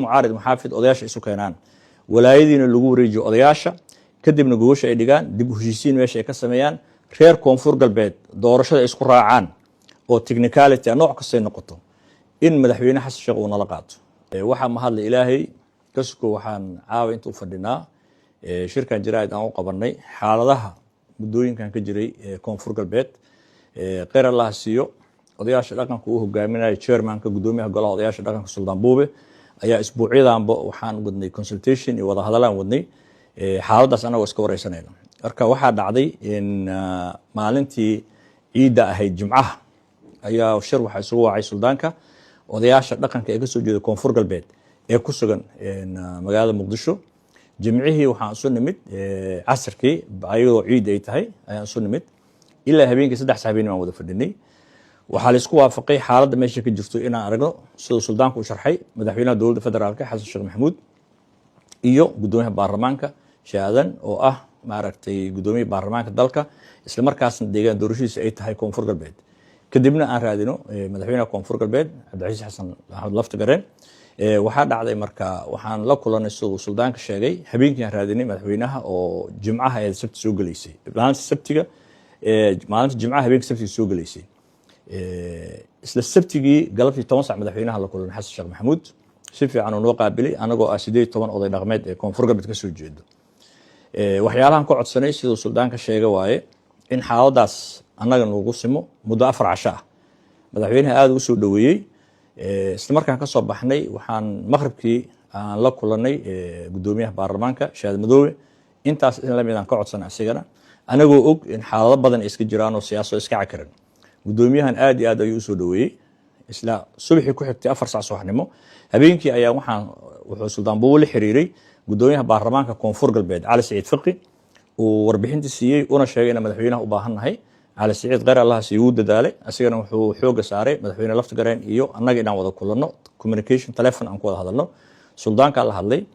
Mucaarid, muxaafid, odayaasha isu keenaan, walaayadiina lagu wareejiyo odayaasha, kadibna gogosha ay dhigaan, dib u heshiisiin meesha ay ka sameeyaan, reer Koonfur Galbeed doorashada ay isku raacaan oo technicality nooc kastay noqoto, in Madaxweyne Xasan Sheekh uu nala qaato. Waxaa mahadle Ilaahay kasuko. Waxaan caawa inta u fadhinaa shirkan jaraa'id aan u qabanay xaaladaha muddooyinkan ka jiray Koonfur Galbeed. Kheyr Allaha siiyo odayaasha dhaqanka uu hogaaminayo chairmanka, guddoomiyaha golaha odayaasha dhaqanka, Suldaan Buube, ayaa isbuucyadanba waxaan wadnay consultation iyo wadahadalaan wadnay xaaladdaas anagoo iska wareysanayna. Marka waxaa dhacday in maalintii ciidda ahayd, Jimcaha, ayaa shir waxaa isugu wacay suldaanka odayaasha dhaqanka ee kasoo jeeda Koonfur Galbeed ee ku sugan magaalada Muqdisho. Jimcihii waxaan isu nimid casirkii, ayadoo ciid ay tahay ayaan isu nimid. Ilaa habeenkii 3 habeen aan wada fadhinay. Waxaa laisku waafaqay xaaladda meesha ka jirto inaan aragno, siduu suldaanku u sharxay, madaxweynaha dowladda federaalka Xasan Sheekh Maxamuud iyo guddoomiyaha baarlamaanka Shaadan, oo ah maaragtay guddoomiyaha baarlamaanka dalka, isla markaasna deegaan doorashadiisa ay tahay Koonfur Galbeed. Kadibna aan raadino madaxweynaha Koonfur Galbeed, Cabdicasiis Xasan Maxamed Laftagareen. Waxaa dhacday marka waxaan la kulanay, siduu suldaanka sheegay, habeenkii aan raadinay madaxweynaha oo Jimcaha ee Sabti soo gelaysay, maalinta Sabtiga, maalinta Jimcaha habeenkii Sabtiga soo gelaysay. Isla Sabtigii galabtii 10 sac madaxweynaha la kulanay, Xasan Sheekh Maxamuud. Si fiican uu noo qaabilay anagoo ah 18 oday dhaqmeed ee Koonfur Galbeed ka soo jeedo. Waxyaalahan ka codsanay, siduu suldaanka sheega waaye, in xaaladaas annaga nagu simo muddo 4 casho ah. Madaxweynaha aada u soo dhoweeyey. Isla markaan ka soo baxnay, waxaan maqribkii aan la kulanay guddoomiyaha baarlamaanka, Shaad Madoobe. Intaas in lamid aan ka codsanay asigana, anagoo og in xaalado badan ay iska jiraan oo siyaasado iska cakiran. Guddoomiyahan aad iyo aad ayuu usoo dhoweeyey. Isla subaxii ku xigtay 4 sac subaxnimo, habeenkii ayaa waxaan wuxuu Suldaan Buubo la xiriiray guddoomiyaha baarlamaanka Koonfur Galbeed, Cali Siciid Fiqi, uu warbixinta siiyey, una sheegay inaan madaxweynaha u baahan nahay. Cali Siciid kheyr Allaha siiyo, wuu dadaalay. Asigana wuxuu xooga saaray madaxweyne Laftagareen iyo annaga inaan wada kulanno, communication telephone aan ku wada hadalno. Suldaankaa la hadlay.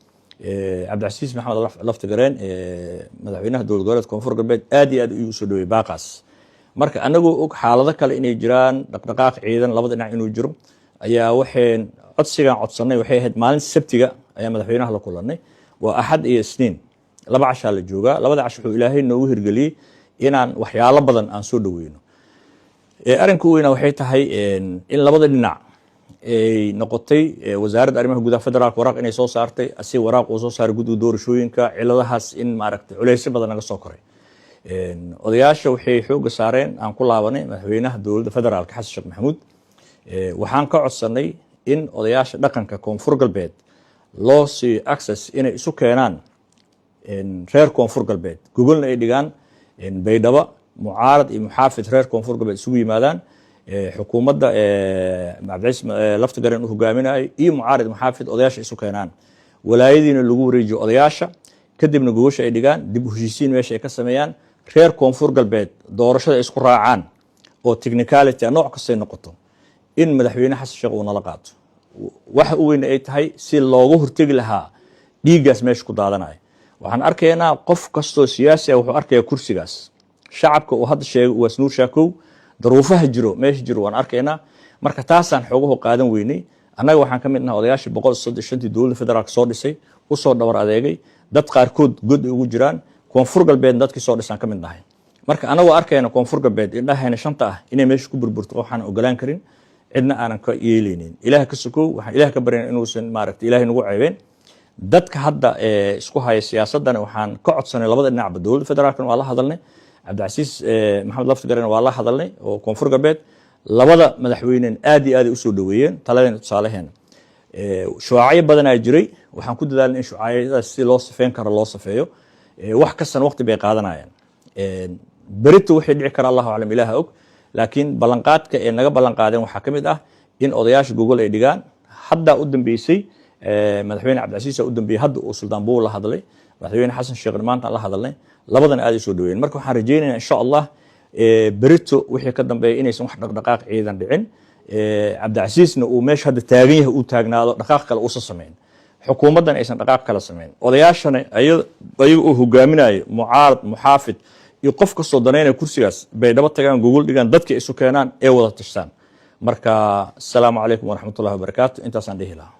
Cabdicasiis Maxamed Laftagareen, madaxweynaha dowlad goboleedka Koonfur Galbeed, aad iyo aad ayuu usoo dhoweyay baaqaas. Marka anagoo og xaalado kale inay jiraan, dhaqdhaqaaq ciidan labada dhinac inuu jiro, ayaa waxayn codsigan codsanay waxay ahayd maalinta Sabtiga ayaa madaxweynaha la kulanay. Waa Axad iyo Isniin, 2 cashaa la joogaa. Labada cash wuxuu Ilaahay noogu hirgeliyey inaan waxyaalo badan aan soo dhoweyno. Arrinka u weyna waxay tahay in labada dhinac ay noqotay Wasaaradda Arrimaha Gudaha Federaalka waraaq inay soo saartay, asi waraaq uu soo saaray guddiga doorashooyinka. Ciladahaas in maaragtay culeysyo badan naga soo koray, odayaasha waxay xooga saareen aan ku laabanay madaxweynaha dowladda federaalka, Xasan Sheekh Maxamuud. Waxaan ka codsanay in odayaasha dhaqanka Koonfur Galbeed loo siiyo access inay isu keenaan reer Koonfur Galbeed, gogolna ay dhigaan Baydhabo, mucaarad iyo muxaafid reer Koonfur Galbeed isugu yimaadaan, xukuumadda Cabdiciis Laftagareen uu hogaaminayo iyo mucaarid, muxaafid, odayaasha isu keenaan, walaayadiina lagu wareejiyo odayaasha, kadibna gogosha ay dhigaan, dib u heshiisiin meesha ay ka sameeyaan, reer Koonfur Galbeed doorashada ay isku raacaan oo technicality nooc kastay noqoto, in madaxweyne Xasan Sheekh uu nala qaato. Waxa u weyn ay tahay si looga hortegi lahaa dhiiggaas meesha ku daadanaya. Waxaan arkaynaa qof kastoo siyaasi ah wuxuu arkayaa kursigaas shacabka uu hadda sheegay Uwaas Nuur Shaakow. Daruufaha jiro meesha jiro waan arkaynaa. Marka taasaan xoogahu qaadan weynay. Annaga waxaan ka mid nahay odayaashii 135-tii dowladda federaalka soo dhisay, usoo dhabar adeegay, dad qaarkood god ay ugu jiraan. Koonfur Galbeed dadkii soo dhisaan ka mid nahay. Marka anagoo arkayna Koonfur Galbeed indhahayna shanta ah inay meesha ku burburto, waxaan ogolaan karin, cidna aanan ka yeelaynin Ilaah ka sokow. Waxaan Ilaah ka baryana inuusan maaragtay Ilaahay nagu ceebeen. Dadka hadda isku haya siyaasadana waxaan ka codsanay labada dhinacba. Dowladda federaalkana waa la hadalnay, Cabdicasiis Maxamed Laftigarena waa la hadalnay oo Koonfur Galbeed. Labada madaxweynen aad iyo aad ay usoo dhoweeyeen taladeena, tusaalaheena. Shucaacyo badanaa jiray. Waxaan ku dadaalnay in shucaacyadaas si loo safeyn karo loo safeeyo. Wax kastana waqti bay qaadanayaan. Berito waxay dhici kara Allahu aclam, Ilaaha og. Laakiin ballanqaadka ee naga ballan qaadeen waxaa ka mid ah in odayaasha gogol ay dhigaan. Haddaa u dambeysay madaxweyne Cabdicasiis u dambeeyey, hadda uu Suldaan Buul la hadlay madaxweyne Xasan Sheekh, maanta la hadalnay, labadana aad ay soo dhaweeyeen. Marka waxaan rajaynayaa, insha Allah, berito wixii ka dambeeya inaysan wax dhaqdhaqaaq ciidan dhicin, Cabdicasiisna uu meesha hadda taagan yahay uu taagnaado, dhaqaaq kale uusan samayn, xukuumaddan aysan dhaqaaq kale samayn, odayaashana ayaga uu hogaaminayo, mucaarad, muxaafid iyo qof kastoo danaynaya kursigaas, Baydhabo tagaan, gogol dhigaan, dadka isu keenaan ee wada tashtaan. Marka asalaamu calaykum waraxmatullahi wabarakaatu. Intaasaan dhihi lahaa.